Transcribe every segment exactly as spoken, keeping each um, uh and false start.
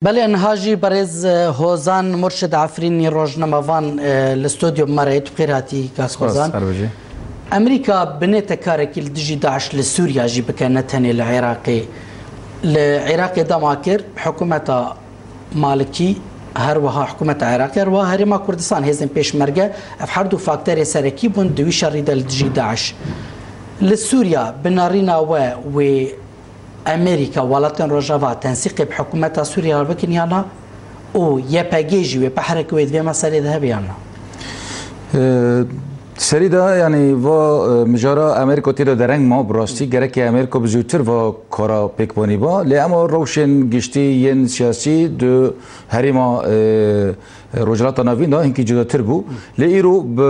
Belê, niha jî berêz, e, Hozan Murşid Efrînî rojnamevan, e, li stûdyo bi me re ye. Tu bi xêr hatî, kak Hozan. Spas, her bijî. Amerîka binête karekî li dijî DAIŞ li Sûriya jî bike, ne tenê li Iraqê. Li Iraqê dema kir, hikûmeta Malikî, her wiha hikûmeta Iraqê, her wiha Herêma Kurdistan, hêzên pêşmerge, ev her du fakterê serekî bûn di wî şerî de li dijî DAIŞ. Li Sûriya, bi nerîna we wê Amerîka, welatên Rojava tensîqê bi hikûmeta Sûriya re bikin ya na? Û Y P G jî wê biherike wê di vê meselê de hebe ya na? Ee, serî de, yanî, va, e, mijara Amerîka tê de dereng ma, bi rastî gerek Amerîka bi zûtir va kara pêk banî ba. Lê ema rewşên giştî yên siyasî di herêma, e, Rojhilata Navîn de hinkî cudatir bû. Lê îro bi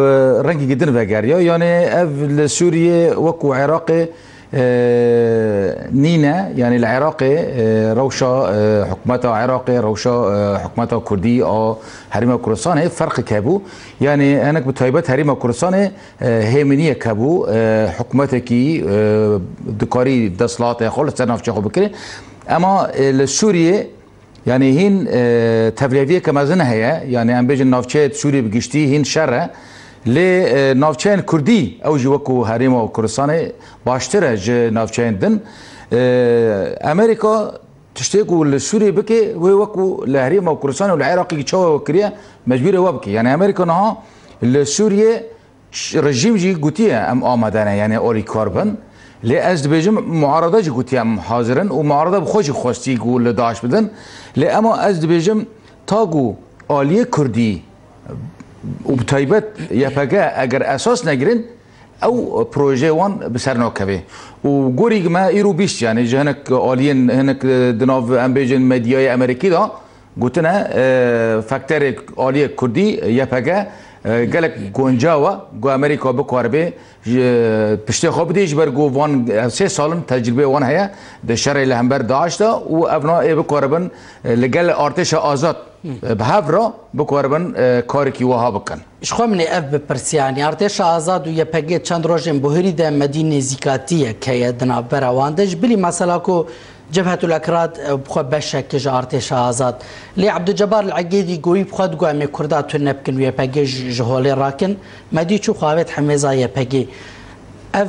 rengekî din vegeriya. Yanî ev li Sûriyê wekû Iraqê e, nîne, yanî li Iraqê, e, rewşa, e, hikûmeta Iraqê, rewşa, e, hikûmeta Kurdî a Herêma Kurdistanê ferqek hebû. Yanî hinek bi taybet Herêma Kurdistanê, e, hêminiyek hebû, e, hikûmetekî, e, dikarî desthilatê xwe li ser navçeya xwe bikirê. Ema, e, li Sûriyê, Yanî hîn, e, tevlêviyeke mezin heye. Yanî em bêjin navçeyê Sûriyê bi giştî hîn şer e. Lê, e, navçeyên Kurdî ew jî wekû Herêma Kurdistanê baştir e ji navçeyên din. E, Amerîka tiştê ku li Sûriyê bike, wê wekû li Herêma Kurdistanê û li Iraqê çawa kiriye, mecbûr e we bike. Yanî Amerîka niha li Sûriyê Ş-, rejîm jî gotiye em amade ne, yanî alîkar bin. Lê ez dibêjim muarada jî gotiye em hazir in û muarada bi xwe jî xwestî ku li DAIŞ bidin. Lê ema ez dibêjim ta ku aliyê Kurdî û bi taybet Y P G eger esas negirin, ew projeyê wan bi ser nakeve. Û gorî me îro bîst, yanî ji hinek aliyên, hinek di nav, em bêjin, medyayê Amerîkî de, Gotine, e, fekterê aliyê Kurdî, Y P G, e, gelek goncaw e, ku Amerîka bikaribe ji piştê xwe bidê, ji ber ku van, e, sê sal in tecrûbeyê wan heye di şerê li hember DAIŞ de û evna ê bikaribin, e, li gel artêşa azad, e, bi hev re bikaribin, e, karekî wiha bikin. Ji xwe min ê ev bipirsiya, yanî artêşa azad û Y P G çend rojên buhirî de medî nêzîkatiyek heye di navbera wan de. Ji bilî mesela ku Cebhetul Ekrad, e, bi xwe beşek ji artêşa azad. Lê Ebdulcebar El Egêdî goyî bi xwe digot, em ê Kurda tune bikin û Y P G ji, ji holê rakin. Me dî çû xwe avêt hemêza Y P G. Ev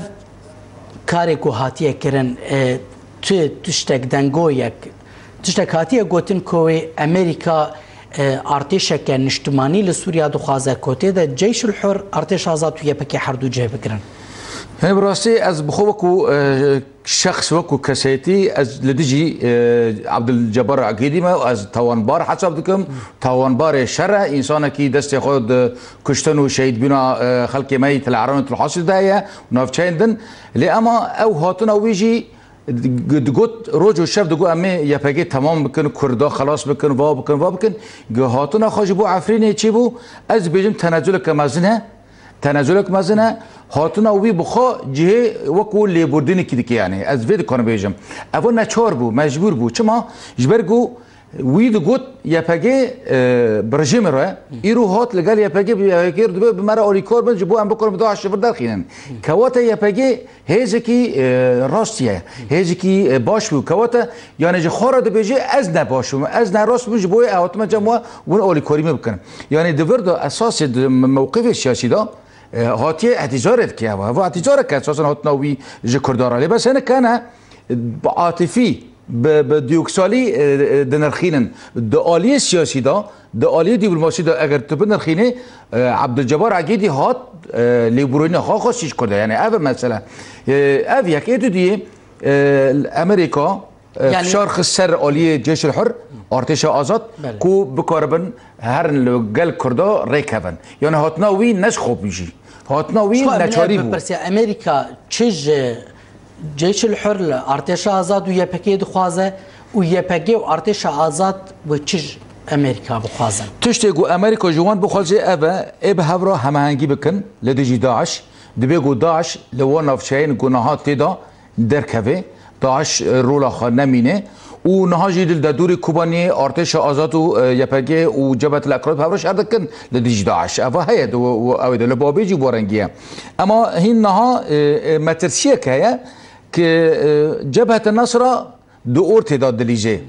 karê ku hatiye kirin, e, tu tiştek dengoyek, tiştek hatiye gotin ku wê Amerîka, e, artêşeke niştimanî li Sûriya dixwaze ku tê de Ceyşul Hur, Artêşa Azad û Y P G her du cih bigirin? Hê, bi rastî ez bi xwe wekû, e, şexs, wekû kesayetî, ez li dijî, e, Abdulcebar Akîdî me û ez tawanbar hesab dikim. Tawanbarê şer e, însanekî destê xwe di kuştin û şehîdbûna, e, xelkê me yî Tel Eran û Tel Hasil de ye û navçeyên din. Lê ema ew hatina wî jî Digot, roj û şev digot, em ê Y P G temam bikin, Kurda xelas bikin, va bikin, va bikin. Gi hatina xwe ji bo Efrînê çi bû? Ez dibêjim tenezuleke mezin e. Tenezulek mezin e. Hatina wî bi xwe cihê wekû lêbûrdinekî dike, yanî. Ez vê dikarim bêjim. Ev neçar bû, mecbûr bû. Çima? Ji ber ku Wî digot, Y P G, e, bi rejîmê re, îro hat li gel Y P G, bi Y P G re dibe, bi me re alîkar bin, ji bo em bikarin bi DAIŞ ji vir derxînin. Kewate Y P G hêzekî, e, rastî ye, hêzekî, e, baş bû. Kewate, yanî ji xwe re dibêje, ez ne baş bûm, ez ne rast bûm, ji bo yê ew hatime cem we, hûn alîkarî min bikin. Yanî di vir de esasê di me-, mewqifê siyasî de, e, hatiye îhtîcarê dike ev. Ev îhtîcareke esasen hatina wî ji Kurdan re. Lê bes hinek hene, bi atifî, bi, bi duygusalî, e, e, dinirxînin. Di aliyê siyasî de, di aliyê dîplomasî de eger tu binirxînî, e, Abdulcebar Egîdî hat, e, lêborîna xwe xwestî ji Kurda. Yanî ev e mesele. E, ev yek. Ê dudiyê, e, Amerîka, e, Yanî fişar xist ser aliyê Ceyşul Hur, Artêşa Azad, Belê. ku bikaribin herin li gel Kurda rêkevin. Yanî hatina wî ne ji xwe bû jî. Hatina wî Xwe em ê neçarî bû. Bipirsiya Amerîka çi ji Ceyşul Hur li Artêşa Azad û Y P G dixwaze û Y P G û Artêşa Azad wê çi ji Amerîka bixwazin? Tiştê ku Amerîka ji wan bixwaze ev e, ê bi hev re hemahengî bikin li dijî DAIŞ. Dibê ku DAIŞ li wan navçeyên ku niha tê de derkeve, DAIŞ, e, rola xwe nemîne û niha jî li derdorê Kobaniyê Artêşa Azad û, e, Y P G û Cebhetul Ekrad bi hev re şer dikin li dijî DAIŞ. Eva heye di we-, we-, ew ê de li babê jî bo rengî ye. Ema hîn niha, e, e, metirsiyek heye ki, e, Cebhete Nasra di ortê de dilîze.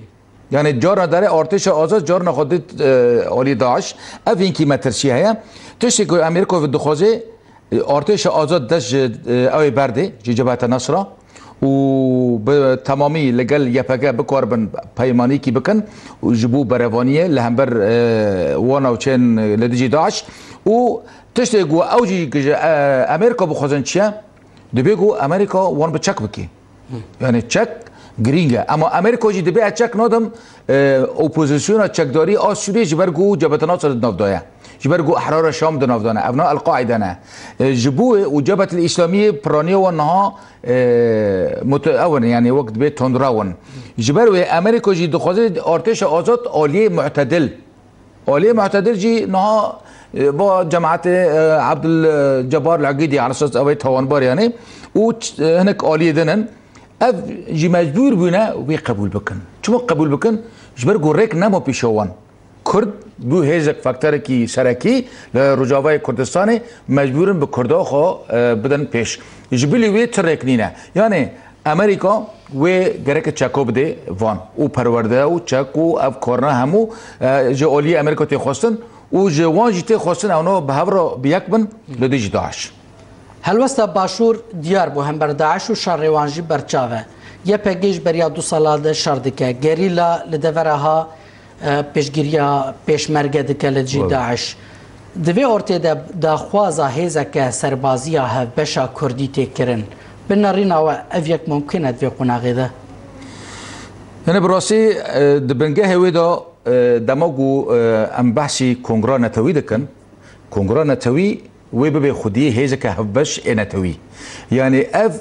Yani carna dere artêşa azad carna xwe dit, e, alî DAIŞ. Ev hinkî metirsî heye. Tiştê ku Amerîka dixwaze, e, artêşa azad dest ji, e, ew ê berdê, ji Cebhete Nesra û bi temamî li gel Y P G bikaribin peymanîkî bikin û ji bo berevaniyê li hember, e, wan navçeyên li dijî DAIŞ û tiştê ku ew jî ji, e, Amerîka bixwazin çi ye? Dibê ku Amerîka wan bi çek bike. Yani çek girîng e. Ema Amerîka jî dibê ez çek nadim, e, opozisyona çekdarî a Sûriyê ji ber ku Cebhete Nasr di nav de ye. Ji ber ku Ehrara Şam di nav de ne. Ev na El-Qaîde ne. E, ji bo wê û Cebhetil Îslamiyê piraniya wan niha, e, mute-, ew in, yani wek dibê tundrew in. Ji ber wê Amerîka jî dixwaze artêşa azad aliyê mu'tedil. Aliyê mu'tedil jî niha, e, ba cemaetê, e, Abdul Cebbar Lagidî, aleyhisselam, ew ê tawanbar yani, û ç-, e, hinek aliyê din in. Ev jî mecbûr bûne wê qebûl bikin. Çima qebûl bikin? Ji ber ku rêk nema pêşa wan. Kurd bû hêzek, faktorekî serekî li Rojavayê Kurdistanê, mecbûr in bi Kurda xwe, e, bidin pêş. Ji bilî wê ti rêk nîne. Yani Amerîka wê gereke çeko bidê van û perwerde û çek û ev karna hemû, e, ji aliyê Amerîka tê xwestin û ji wan jî tê xwestin ewna bi hev re bi yek bin li dijî DAIŞ. Helwesta Başûr diyar bû, hember DAIŞ û şerê wan jî berçav e. Y P G ji beriya du sala de şer dike. Gerîla li devera ha, e, pêşgiriya pêşmerge dike li dijî DAIŞ. Di vê ortê de daxwaza hêzeke serbaziya hevbeşa Kurdî tê kirin. Bi nerîna we ev yek mumkin e di vê qonaxê de? Yani bi rastî, e, di bingehê wê de, e, dema ku, e, em behsî kongra netewî dikin, kongra netewî wê bibe xwediyê hêzeke hevbeş ê netewî. Yani ev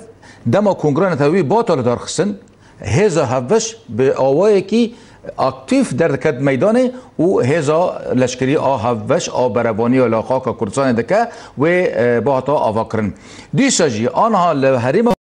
dema kongra netewî bata li dar xistin, hêza hevbeş bi awayekî aktîf derdiket meydanê û hêza leşkerî a hevbeş a berevaniya li xaka Kurdistanê dike wê, e, bihata avakirin. Dîsa jî aniha li herêma